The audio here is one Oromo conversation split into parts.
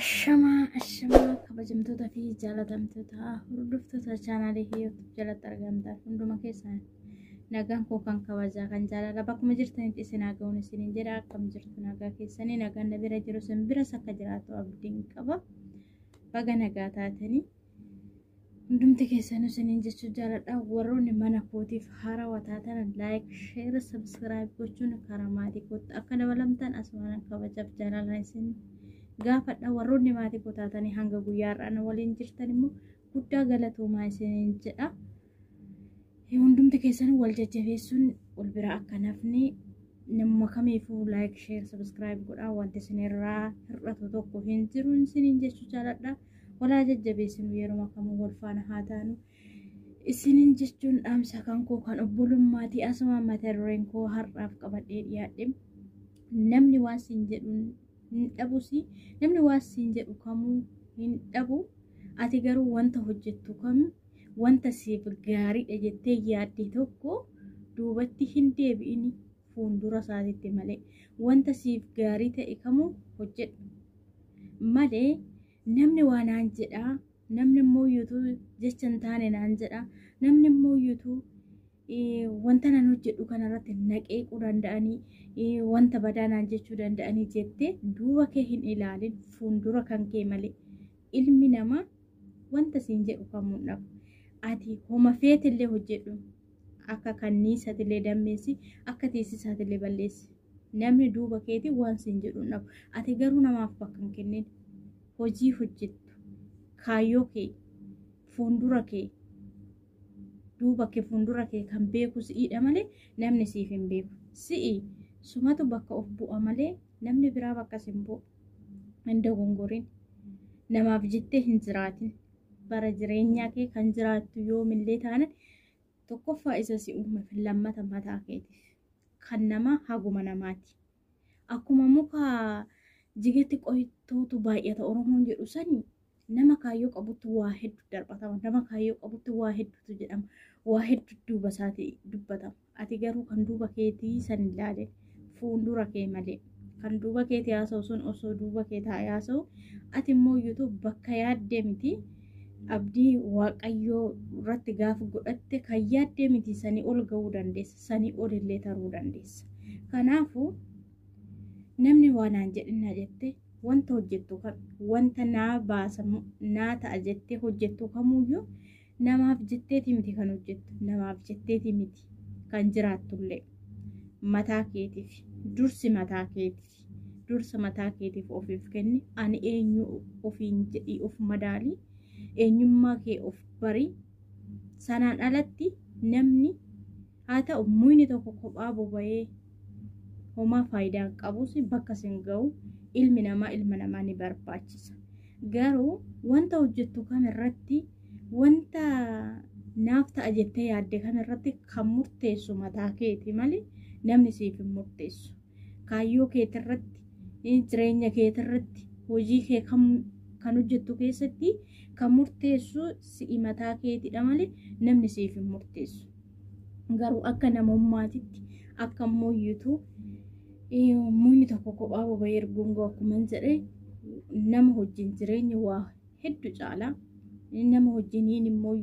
Ashamaa ashamaa kabajamtoota fi jaalatamtoota hordoftoota chaanaalii YouTube jalatti argamtan hunduma keessan nagaan koo kan kabajaa kan jaalala bakkuma jirtanitti isin haa ga'uun isiniin jedha. Akkam jirtu? Nagaa keessanii? Nagaan na bira jiru isin biras akka jiraatu abdiin qaba. Baga nagaa taatanii hundumti keessanuu isiniin jechuu jaaladha. Warroonni mana kootiif haarawaa taatan like, share, subscribe gochuun karaa maatii kootti akka dabalamtan asumaan kabajaaf jaalalaan isin gaafadha. Warroonni maatii koo taatanii hanga guyyaa har'aa na waliin jirtan immoo guddaa galatoomaa isiniin jedha. Hundumti keessanuu wal jajjabeessuun wal bira akka nafni nama kamiifuu like, share, subscribe godhaa. Wanti isinirraa hir'atu tokko hin jiru isiniin jechuu jaaladha. Walaa jajjabeessinu, yeroo kamuu wal faana haa taanu isiniin jechuun dhaamsa kan koo kan obbolummaatii. Asuma mata dureen koo har'aaf qabadhee dhiyaadhe, namni waan siin jedhu hin dhabus, namni waan siin jedhu kamuu hin dhabu. Ati garuu wanta hojjettu kam, wanta siif gaariidha jettee yaadde tokko duubatti hin deebi'in, fuuldura isaatitti malee. Wanta siif gaarii ta'e kamuu hojjedhu malee, namni waa naan jedhaa, namni immoo yuutuu jecha hin taane naan jedha, namni immoo yuutuu wanta nan hojjedhu kanarratti na qeequu danda'anii, wanta badaa naan jechuu danda'anii jettee duuba kee hin ilaalin, fuuldura kan kee malee. Ilmi namaa wanta siin jedhu kamuu hin dhabu. Ati homa feetillee hojjedhu, akka kanniisatillee dammeessi, akka teessisaatillee balleessi, namni duuba keetii waan siin jedhu hin dhabu. Ati garuu namaaf bakka hin kennin. Hojii hojjettu, kaayyoo kee, fuuldura kee, duuba kee, fuuldura kee kan beeku si'iidha malee namni siif hin beeku. Si'i sumatu bakka of bu'a malee namni biraa bakka sin bu'u. Hin dogongorin. Namaaf jettee hin jiraatin. Bara jireenyaa kee kan jiraattu yoomillee taanan tokkoffaa isa si uume, lammata mataa keetiif. Kan namaa haguma namaati. Akkuma muka jigetti qoytootu baay'ata Oromoon jedhu sani, nama kaayyoo qabutti waa hedduu darbatama. Nama kaayyoo qabutti waa hedduutu jedhama. Waa hedduu duuba isaati dubbatama. Ati garuu kan duuba keetii san ilaalin, fuuldura kee malee. Kan duuba keetii haasa'u sun osoo duuba kee taa'ee haasa'u, ati immoo iyyuu bakka yaaddee miti. Abdii Waaqayyoo irratti gaafa godhatte kan yaaddee miti sanii ol ga'uu dandeessa. Sanii ol illee taruu dandeessa. Kanaafuu namni waa naan jedhinna jettee wanta hojjettu kam, wanta naa baasa, naa ta'a jettee hojjettu kamuyyuu namaaf jetteeti miti kan hojjettu, namaaf jetteeti miti kan jiraattullee. Mataa keetiif dursi, mataa keetiif dursa, mataa keetiif ofiif kenni. Ani eenyu ofiin jedhii of madaali, eenyummaa kee of bari. Sanaan alatti namni haa ta'u muyni tokko kophaa boba'ee homaa faayidaa hin qabus, bakka sin ga'u. Ilmi namaa ilma namaa ni barbaachisa. Garuu wanta hojjettu kamirratti, wanta naaf ta'a jettee yaadde kamirratti kan murteessu mataa keeti malee namni siif hin murteessu. Kaayyoo keetirratti, jireenya keetirratti, hojii kee kan hojjettu keessatti kan murteessu si'i mataa keetidha malee namni siif hin murteessu. Garuu akka namummaatitti akka mooyyitu muyni tokko kophaa boba'ee ergoon akkuma jedhe, nama wajjin jireenya waa hedduu caala. Nama wajjiniin immoo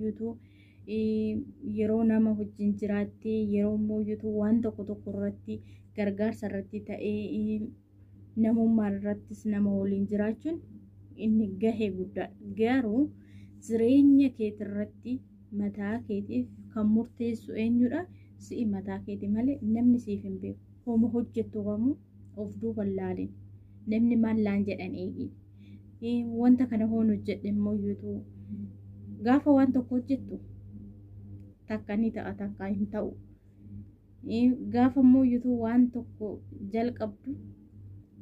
yeroo nama wajjin jiraattee, yeroo immoo waan tokko tokko irratti gargaarsa irratti ta'ee, namummaa irrattis nama waliin jiraachuun inni gahee guddaadha. Garuu jireenya keetirratti mataa keetiif kan murteessu eenyudha? Si'i mataa keeti malee namni siif hin beeku. Homa hojjettu kamuu of duuba laalin. Namni maal laan jedhan eegi. Wanta kana hoon hojjedhe immoo yuutuu gaafa waan tokko hojjettu takka ni ta'a, takka hin ta'u. Gaafa immoo yuutuu waan tokko jalqabdu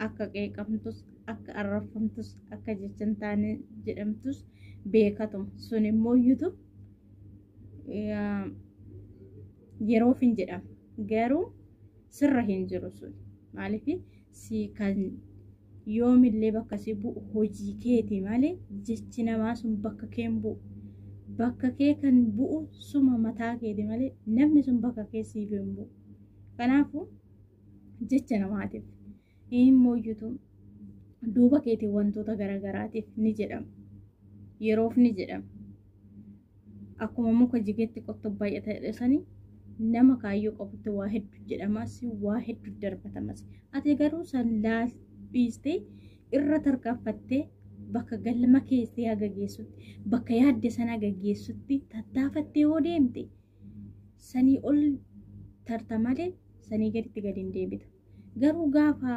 akka qeeqamtus, akka arrabfamtus, akka jecha hin taane jedhamtus beekatuma. Sun immoo yuutuu yeroof hin jedhamu. Garuu sirra hin jiru sun. Maaliif? Si kan yoomillee bakka si bu'u hojii keeti malee jechi namaa sun bakka kee hin bu'u. Bakka kee kan bu'u suma mataa keeti malee namni sun bakka kee siif hin bu'u. Kanaafuu jecha namaatiif immoo iyyutu Duuba keetiin wantoota garaagaraatiif ni jedhama. Yeroof ni jedhama. Akkuma muka jigeetti qottoo baay'ata sanii nama kaayyoo qabutti waa hedduu jedhamas, waa hedduu darbatamas. Ati garuu san dhiistee irra tarkaanfattee bakka galma keessee haga geessutti, bakka yaadde sana haga geessutti tattaafattee yoo deemte sanii ol tarta malee sanii gaditti gadi hin deebitu. Garuu gaafa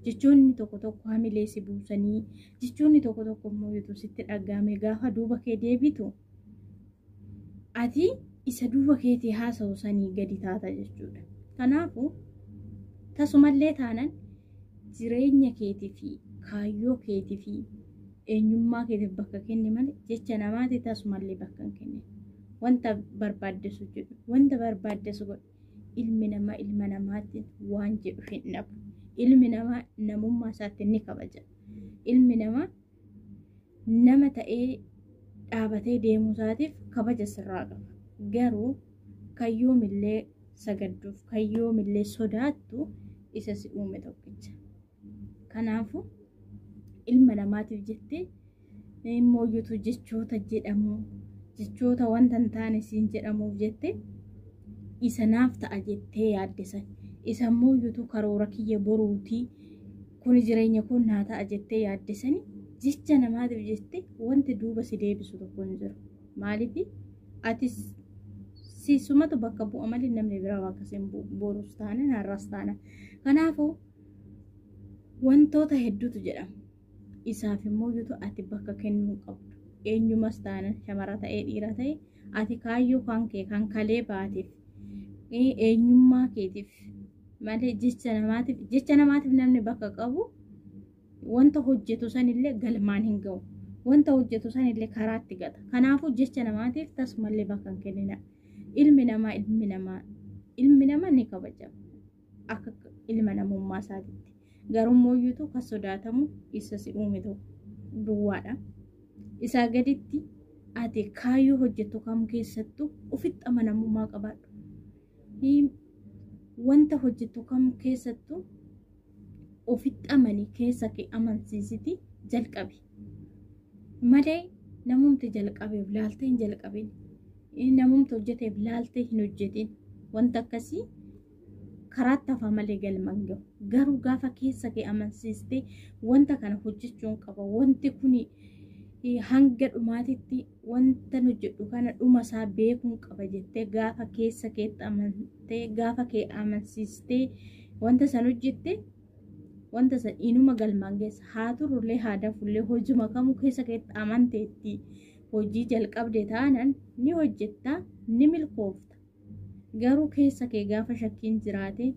jechoonni tokko tokko hamilee si buusanii, jechoonni tokko tokko immoo yoo sitti dhagahame, gaafa duuba kee deebitu ati isa duuba keetii haasa'u sanii gadi taata jechuudha. Kanaafuu tasumallee taanan jireenya keetii fi kaayyoo keetii fi eenyummaa keetiif bakka kenni malee jecha namaati tasumallee bakka hin kennin. Wanta barbaaddesu jedhu, wanta barbaaddesu godhu. Ilmi namaa ilma namaatti waan jedhu hin dhabu. Ilmi namaa namummaa isaatti ni kabaja. Ilmi namaa nama ta'ee dhaabatee deemuu isaatiif kabaja sirraa qaba. Garuu kayyoomillee sagadduuf, kayyoomillee sodaattu isa si uume tokkicha. Kanaafuu ilma namaatiif jettee mooyyutu jechoota jedhamu, jechoota wanta hin taane siin jedhamuuf jettee isa naaf ta'a jettee yaadde san, isa mooyyutu karoora kiyya boruutii kuni jireenya kun naa ta'a jettee yaadde sani jecha namaatiif jettee wanti duuba si deebisu tokko hin jiru. Maaliif atis si sumatu bakka bu'a malee namni biraa bakka si hin bu'u, borus taanaan har'as taanaan. Kanaafuu wantoota hedduutu jedhama. Isaaf immoo yoo ati bakka kennuu qabdu, eenyumas taanaan shamara ta'ee dhiira ta'e, ati kaayyoo kan kee kan kalee baateef eenyummaa keetiif malee jecha namaatiif namni bakka qabu wanta hojjetu sanillee galmaan hin ga'u. Wanta hojjetu sanillee karaatti gata. Kanaafuu jecha namaatiif tasumallee bakka hin kennina. Ilmi namaa ilmi namaa ilmi namaa ni kabajama akka ilma namummaa isaatitti. Garuu mooyyuutu kan sodaatamu isa si uume tokko duwwaadha. Isaa gaditti ati kaayyoo hojjettu kam keessattuu ofitti amanamummaa qabaadhu. Wanta hojjettu kam keessattuu ofitti amanii keessa kee amansiisiti jalqabi. Malee namumti jalqabeef laaltee hin jalqabin. Namumti hojjeteef laaltee hin hojjetin. Wanta akkasii karaatti hafa malee galma hin gahu. Garuu gaafa keessa kee amansiistee wanta kana hojjechuun qaba. Wanti kuni hanga dhumaatitti wanta hojjedhu kana dhuma isaa beekuun qaba jettee gaafa keessa keetti amantee, gaafa kee amansiistee wanta san hojjette, wanta san inuma galmaan geessa. Haa turullee haa dafullee, hojuma kamuu keessa keetti amanteetti hojii jalqabde taanaan ni hojjetta, ni milkoofta. Garuu keessa kee gaafa shakkiin jiraate,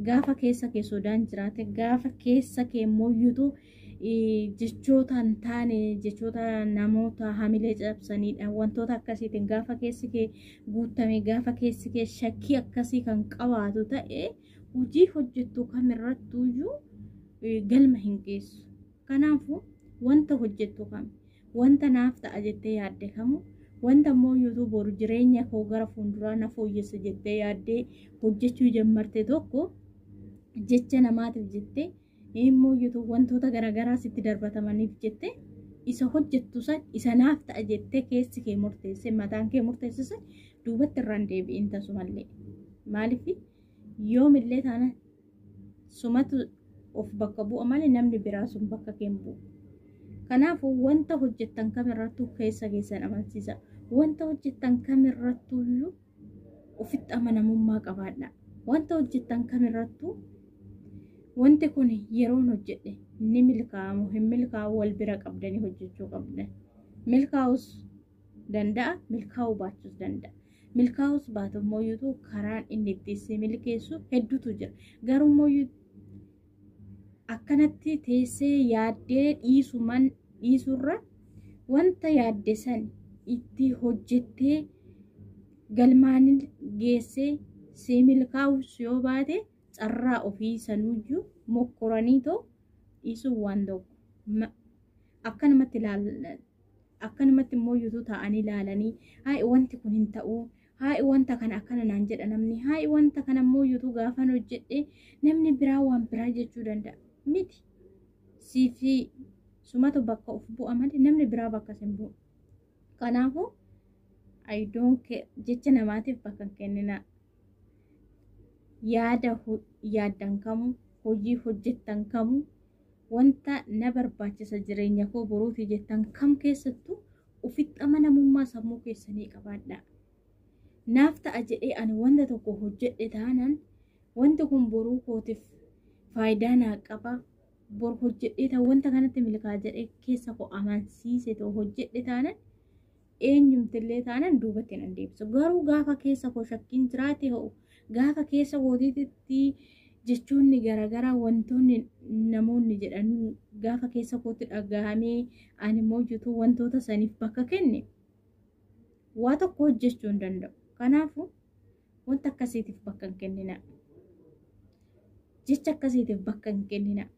gaafa keessa kee sodaan jiraate, gaafa keessa kee mooyyutu jechoota hin taane, jechoota namoota hamilee cabsanidha, wantoota akkasiitiin gaafa keessi kee guutame, gaafa keessi kee shakkii akkasii kan qabaatu ta'e, hojii hojjettu kamirrattuyyuu galma hin geessu. Kanaafuu wanta hojjettu kam, wanta naaf ta'a jettee yaadde kamu, wanta immoo yuutuu boru jireenya koo gara fuulduraa na fooyyessa jettee yaaddee hojjechuu jammarte tokko, jecha namaatiif jettee immoo yuutuu wantoota garaagaraa sitti darbatamaniif jettee isa hojjettu san, isa naaf ta'a jettee keessi kee murteesse, mataan kee murteesse san duubatti irraan deebi'in tasumallee. Maaliif yoomillee taana sumatu of bakka bu'a malee namni biraa sun bakka kee hin bu'u. Kanaafuu wanta hojjettan kamirrattuu keessa keessan amansiisa. Wanta hojjettan kamirrattuuyyuu ofitti amanamummaa qabaadha. Wanta hojjettan kamirrattuu wanti kun yeroon hojjedhe ni milkaa'amu hin milkaa'u wal bira qabdanii hojjechuu qabdan. Milkaa'us danda'a, milkaa'uu baachuus danda'a. Milkaa'us baatu immoo karaan inni itti si milkeessu hedduutu jira. Garuu immoo akkanatti teessee yaaddee dhiisuman dhiisurra wanta yaadde san itti hojjettee galmaan geessee si milkaa'us yoo baate, carraa ofii sanuyyuu mokkoranii too dhiisuun waan tokko. Akkanumatti akkanumatti immoo yuutuu taa'anii ilaalanii, "Hayi, wanti kun hin ta'uu, hayi, wanta kana akkana naan jedha namni, hayi, wanta kana immoo yuutuu gaafan hojjedhe namni biraa waan biraa jechuu danda'a" miti. Siifi sumatu bakka of bu'a malee namni biraa bakka sin bu'u. Kanaafuu I don't care jecha namaatiif bakka hin kenninaa. Yaada yaaddan kamuu, hojii hojjettan kamuu, wanta na barbaachisa jireenya koo boruuti jettan kam keessattuu ofitti amanamummaa sammuu keessanii qabaadhaa. Naaf ta'a jedhee ani wanta tokko hojjedhe taanaan wanti kun boruu kootiif faayidaa naa qaba. Bor hojjedhee ta'u wanta kanatti milkaa jedhee keessa koo amansiise ta'u hojjedhe taanaan eenyumtillee taanaan duubatti nan deebisu. Garuu gaafa keessa koo shakkiin jiraate ho'u, gaafa keessa kootiitti jechoonni garaagaraa, wantoonni namoonni jedhan gaafa keessa kootti dhaga'amee ani immoo hojjetu wantoota saniif bakka kenne waa tokko hojjechuu hin danda'u. Kanaafuu wanta akkasiitiif bakka hin kenninaa. Jecha akkasiitiif bakka hin kenninaa.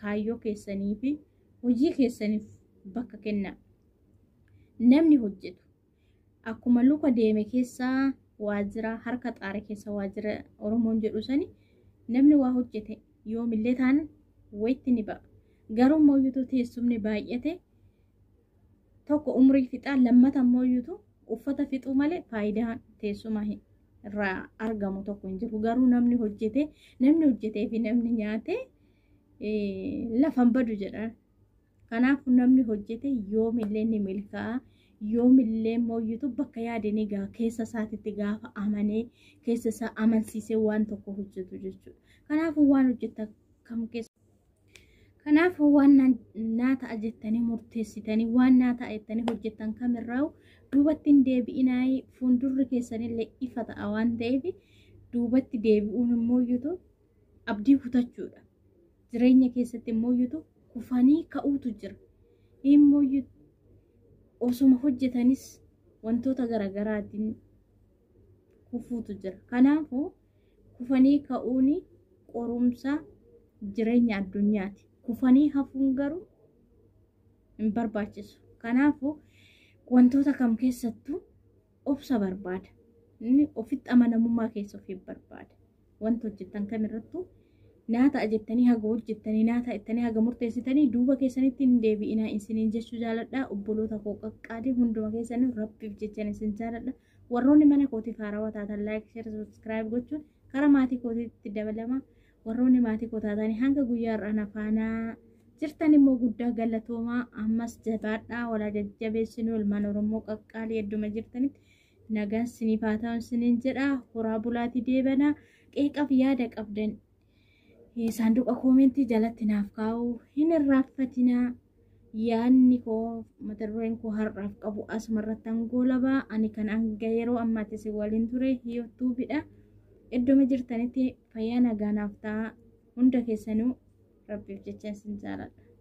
Kaayyoo keessanii fi hojii keessaniif bakka kennaa. Namni hojjetu akkuma luka deeme keessaa waajjira, harka xaare keessa waajjira Oromoon jedhu sani, namni waa hojjete yoomillee taanaan wayitti ni ba'a. Garuu immoo teessumni baay'ate tokko umrii fixaa, lammata immoo uffata fixuu malee faayidaa teessuma irraa argamu tokko hin jiru. Garuu namni hojjete, namni hojjetee fi namni nyaate lafan badu jedha. Kanaaf namni hojjete yoomillee ni milkaa'a. Yoomillee mooyyutu bakka yaade ni gaha, keessa isaatitti gaafa amanee keessa isaa amansiisee waan tokko hojjetu jechuudha. Kanaafuu waan hojjetan kam keessa. Kanaafuu waan naa ta'a jettanii murteessitanii, waan naa ta'a jettanii hojjettan kamirraa duubatti hin deebi'inaa. Fuuldurri keessanillee ifa ta'a waan ta'eef duubatti deebi'uun immoo abdii kutachuudha. Jireenya keessatti immoo kufanii ka'uutu jira. Immoo osuma hojjetanis wantoota garaagaraatiin kufuutu jira. Kanaafuu kufanii ka'uun qorumsa jireenya addunyaati. Kufanii hafuun garuu hin barbaachisu. Kanaafuu wantoota kam keessattuu obsa barbaada. Inni ofitti amanamummaa keessa ofii barbaada. Wanta hojjettan kamirrattuu naa ta'a jettanii haga hojjettanii, naa ta'a jettanii haga murteessitanii duuba keessanitti hin deebi'inaa isiniin jechuu jaaladha. Obboloota koo qaqqaalii, hunduma keessanii Rabbiif jechan isin jaaladha. Warroonni mana kootiif haarawaa taatan like, share, subscribe gochuun karaa maatii kootiitti dabalama. Warroonni maatii koo taatanii hanga guyyaa har'aa na faanaa jirtan immoo guddaa galatoomaa, ammas jabaadhaa, walaa jajjabeessinuu. Ilmaan Oromoo qaqqaalii, hedduma jirtanitti nagaan siniif haa ta'u isiniin jedha. Horaa bulaatii deebanaa. Qeeqaaf yaada qabdan saanduqa koomentii jalatti naaf kaa'uu hin irraanfatinaa. Yaadni koo, mata dureen koo har'aaf qabu asumarratti goolabaa. Ani kan hanga yeroo ammaatti isin waliin ture YouTubeidha. Iddoo jirtanitti fayyaa nagaa naaf ta'a. Hunda keessanuu Rabbiif jecha isin jaaladha.